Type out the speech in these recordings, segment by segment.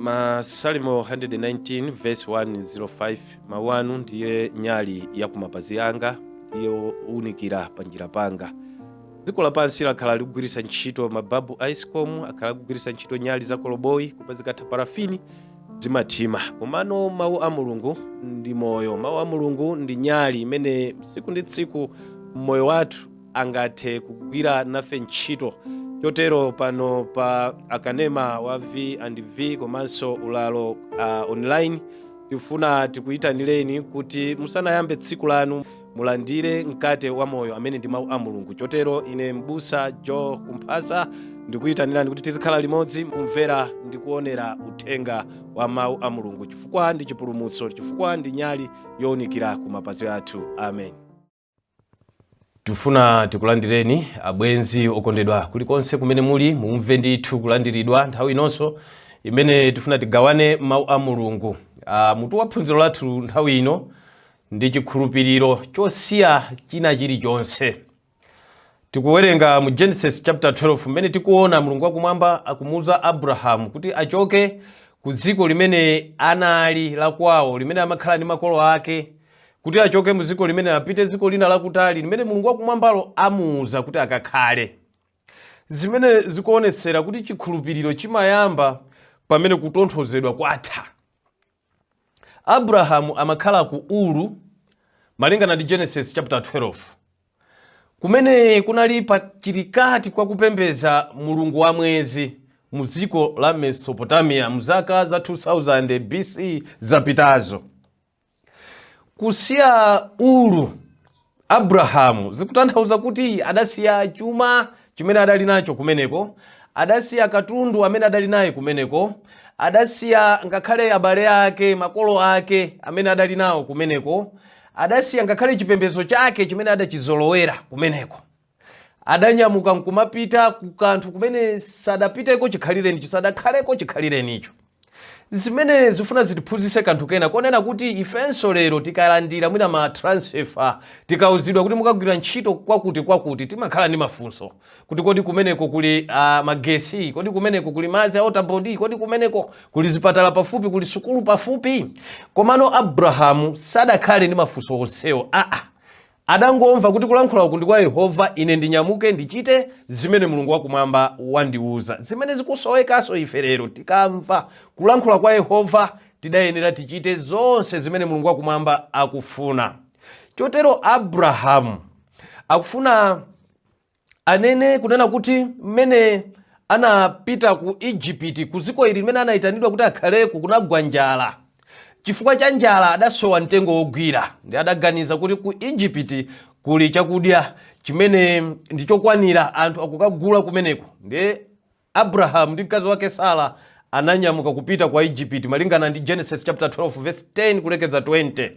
Masalimo 119 verse 105: "Mawu anu ndiye nyali ya kumapazi anga, ndiye uwunikira panjira panga." Dziko lapansi lakhala likugwiritsa ntchito mababu a ESCOM, akhala akugwiritsa ntchito nyali za koloboyi, koma zikatha parafini zimathima. Komano mawu a Mulungu ndi moyo. Mawu a Mulungu ndi nyali imene tsiku ndi tsiku mmoyo wathu angathe kugwira nafe ntchito. Chotero pano pa akanema wa V and V komanso ulalo online, tifuna tikuyitanireni kuti musanayambe tsiku lanu mulandire mkate wa moyo amene ndi mawu a Mulungu. Chotero ine, Mbusa Joe Kumphasa, ndikuyitanirani kuti tizikhala limodzi kumvera ndi kuonera uthenga wa mawu a Mulungu, chifukwa ndi chipulumutso, chifukwa ndi nyali yowunikira ku mapazi athu. Amen. Tifuna tikulandireni, abwenzi okondedwa, kulikonse kumene muli. Mumve ndithu kulandiridwa nthawi inonso imene tifuna tigawane mawu a Mulungu. Mutu wa phunziro lathu nthawi ino ndi "Chikhulupiriro chosiya china chilichonse". Tikuwerenga mu Genesis chapter 12, mmene tikuona Mulungu wakumwamba akumuwuza Abrahamu kuti achoke ku dziko limene anali la kwawo, limene amakhala ndi makolo ake, kuti achoke mu dziko limene apite dziko lina lakutali limene Mulungu wakumwambalo amuwuza kuti akakhale, zimene zikuonetsera kuti chikhulupiriro chimayamba pamene kutonthozedwa kwatha. Abrahamu amakhala ku Uru, malingana ndi Genesis chapter 12, kumene kunali pachitikati kwa kupembedza mulungu wa mwezi mu dziko la Mesopotamia mu zaka za 2000 BC zapitazo. Kusiya Uru Abrahamu zikutanthauza kuti adasiya chuma chimene adali nacho kumeneko, adasiya katundu amene adali naye kumeneko, adasiya ngakhale abale ake, makolo ake amene adali nawo kumeneko, adasiya ngakhale chipembedzo chake chimene adachizolowera kumeneko. Adanyamuka nkumapita ku kanthu kumene sadapiteko chikhalirenicho, sadakhaleko chikhalirenicho, zimene zifuna zitiphunzitse kanthu kena konena kuti ifenso lero tikalandira mwina ma transfer, tikauzidwa kuti mukagwira ntchito kwakuti kwakuti, timakhala ndi mafunso kuti kodi kumeneko kuli magesi? Kodi kumeneko kuli madzi a water board? Kodi kumeneko kuli zipatala pafupi? Kuli sukulu pafupi? Komano Abrahamu sadakhale ndi mafunso onsewo. Aa, adangomva kuti kulankhula uku ndi kwa Yehova, ine ndinyamuke ndichite zimene Mulungu wakumwamba wandiuza. Zimene zikusowekanso ife lero, tikamva kulankhula kwa Yehova tidayenera tichite zonse zimene Mulungu wakumwamba akufuna. Chotero Abrahamu akufuna anene kunena kuti mmene anapita ku Igupti, ku dziko ili limene anayitanidwa kuti akhaleko, kunagwa njala. Chifukwa cha njala adasowa mtengo wogwira, ndi adaganiza kuti ku Igupti kuli chakudya chimene ndichokwanira, anthu akukagula kumeneko. Ndi Abrahamu ndi mkazi wake Sara ananyamuka kupita kwa Igupti, malingana ndi Genesis chapter 12 verse 10 kulekeza 20.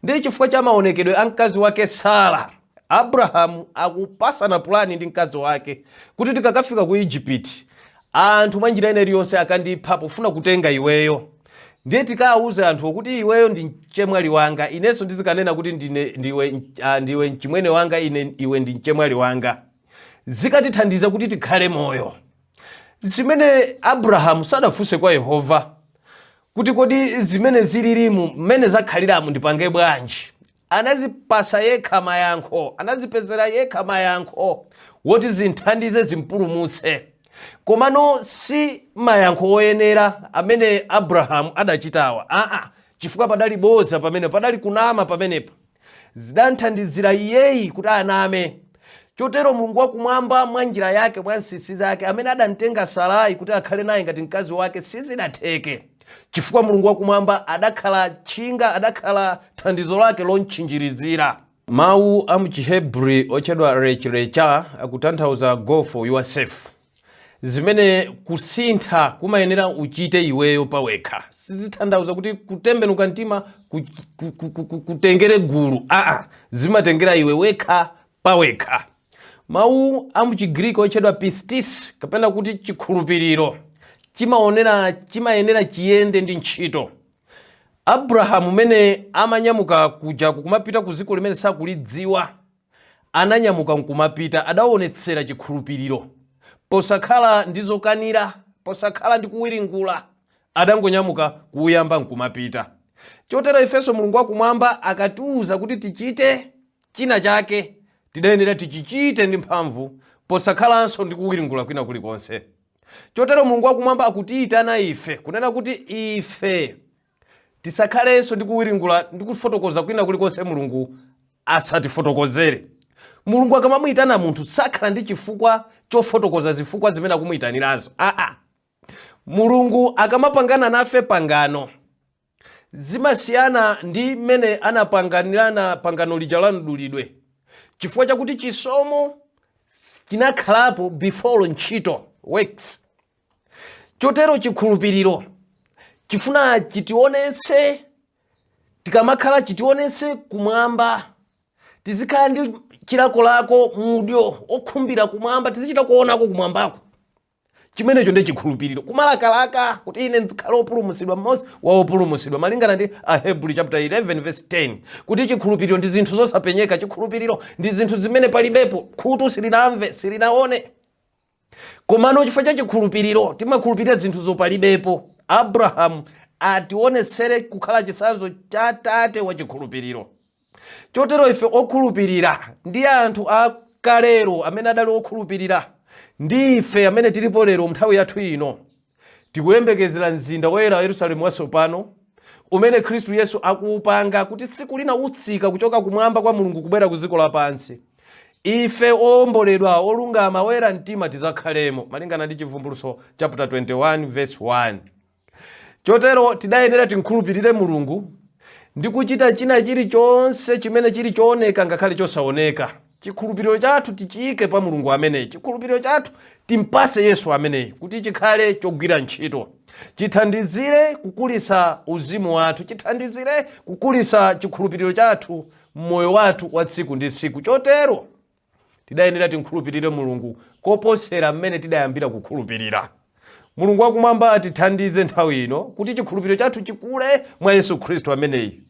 Ndi chifukwa cha maonekedwe a mkazi wake Sara, Abrahamu akupasana pulani ndi mkazi wake kuti tikakafika ku Igupti, anthu mwa njira ina iliyonse akandipha pofuna kutenga iweyo. Ndiye tikawuze anthu kuti iweyo ndi mchemwali wanga, inenso ndizikanena kuti ndiwe mchimwene wanga, ine iwe ndi mchemwali wanga, zikatithandiza kuti tikhale moyo. Zimene Abrahamu sadafunse kwa Yehova kuti kodi zimene zililimu, mmene zakhaliramu, ndipange bwanji? Anazipasa yekha mayankho, anazipezera yekha mayankho woti zinthandize, zimpulumutse. Komano si mayankho oyenera amene Abrahamu adachitawa, aa, chifukwa padali boza pamene padali kunama pamenepo, zidanthandizira iyeyi kuti aname. Chotero Mulungu wakumwamba mwa njira yake, mwa nsisi zake, amene adamtenga Sarai kuti akhale naye ngati mkazi wake, sizidatheke, chifukwa Mulungu wakumwamba adakhala tchinga, adakhala thandizo lake lontchinjirizira. Mawu a muchihebri otchedwa lech lecha akutanthauza "go for yourself", zimene kusintha kumayenera uchite iweyo pawekha. Sizitanthauza kuti kutembenuka mtima kutengere gulu, aa, zimatengera iwe wekha pawekha. Mawu a muchigiriki otchedwa pistis, kapena kuti chikhulupiriro, chimaonera chimayenera chiyende ndi ntchito. Abrahamu mene amanyamuka kuja kumapita ku dziko limene sakulidziwa, ananyamuka nkumapita, adaonetsera chikhulupiriro posakhala ndi zokanira, posakhala ndi kuwiringula. Adangonyamuka kuuyamba nkumapita. Chotero ifenso Mulungu wakumwamba akatiuza kuti tichite china chake, tidayenera tichichite ndi mphamvu posakhalanso ndi kuwiringula kwina kulikonse. Chotero Mulungu wakumwamba akutiyitana ife kunena kuti ife tisakhalenso ndi kuwiringula ndi kufotokoza kwina kulikonse Mulungu asatifotokozere. Mulungu akamamuyitana munthu sakhala ndi chifukwa chofotokoza zifukwa zimene akumuyitanirazo. Aa, Mulungu akamapangana nafe pangano zimasiyana ndi mmene anapanganirana pangano lija la mdulidwe, chifukwa chakuti chisomo chinakhalapo before ntchito, works. Chotero chikhulupiriro chifuna chitionetse, tikamakhala chitionetse kumwamba, tizikhala ndi chilakolako, mudyo okhumbira kumwamba, tizichita kuonako kumwambako. Chimenecho ndi chikhulupiriro, kumalakalaka kuti ine ndikhale opulumutsidwa, mmodzi wa opulumutsidwa, malingana ndi Ahebri chapter 11 verse 10, kuti chikhulupiriro ndi zinthu zosapenyeka, chikhulupiriro ndi zinthu zimene palibepo, khutu silinamve, silinaone, komano chifukwa cha chikhulupiriro timakhulupirira zinthu zopalibepo. Abrahamu ationetsere kukhala chitsanzo cha tate wa chikhulupiriro. Chotero ife okhulupirira ndi anthu akalero amene adali okhulupirira ndi ife amene tilipo lero nthawi yathu ino, tikuyembekezera mzinda woyera, Yerusalemu watsopano, umene Khristu Yesu akuupanga kuti tsiku lina utsika kuchoka kumwamba kwa Mulungu kubwera ku dziko lapansi. Ife owomboledwa, olungama, oyera mtima tidzakhalemo, malingana ndi Chivumbulutso chapter 21 verse 1. Chotero tidayenera tinkhulupirire Mulungu ndi kuchita china chilichonse chimene chili chooneka ngakhale chosaoneka. Chikhulupiriro chathu tichiyike pa Mulungu ameneyi, chikhulupiriro chathu timpase Yesu ameneyi kuti chikhale chogwira ntchito, chithandizire kukulisa uzimu wathu, chithandizire kukulisa chikhulupiriro chathu mmoyo wathu wa tsiku ndi tsiku. Chotero tidayenera tinkhulupirire Mulungu koposera mmene tidayambira kukhulupirira. Mulungu wakumwamba atithandize nthawi ino kuti chikhulupiriro chathu chikule mwa Yesu Khristu ameneyi,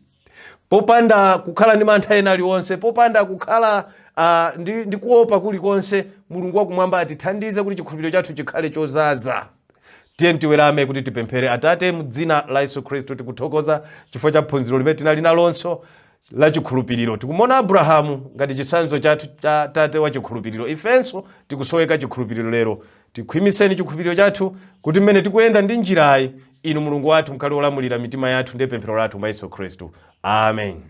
popanda kukhala ndi mantha ena aliwonse, popanda kukhala ndi kuopa kulikonse. Mulungu wakumwamba atithandize kuti chikhulupiriro chathu chikhale chozaza. Tiye tiwerame kuti tipemphere. Atate, mu dzina la Yesu Khristu, tikuthokoza chifukwa cha phunziro limene tinali nalonso la chikhulupiriro. Tikumona Abrahamu ngati chitsanzo chathu cha tate wa chikhulupiriro. Ifenso tikusoweka chikhulupiriro lero. Tikhwimiseni chikhulupiriro chathu kuti mmene tikuyenda ndi njirayi, inu Mulungu wathu mukhale olamulira mitima yathu. Ndiye pemphero lathu mwa Yesu Khristu, amen.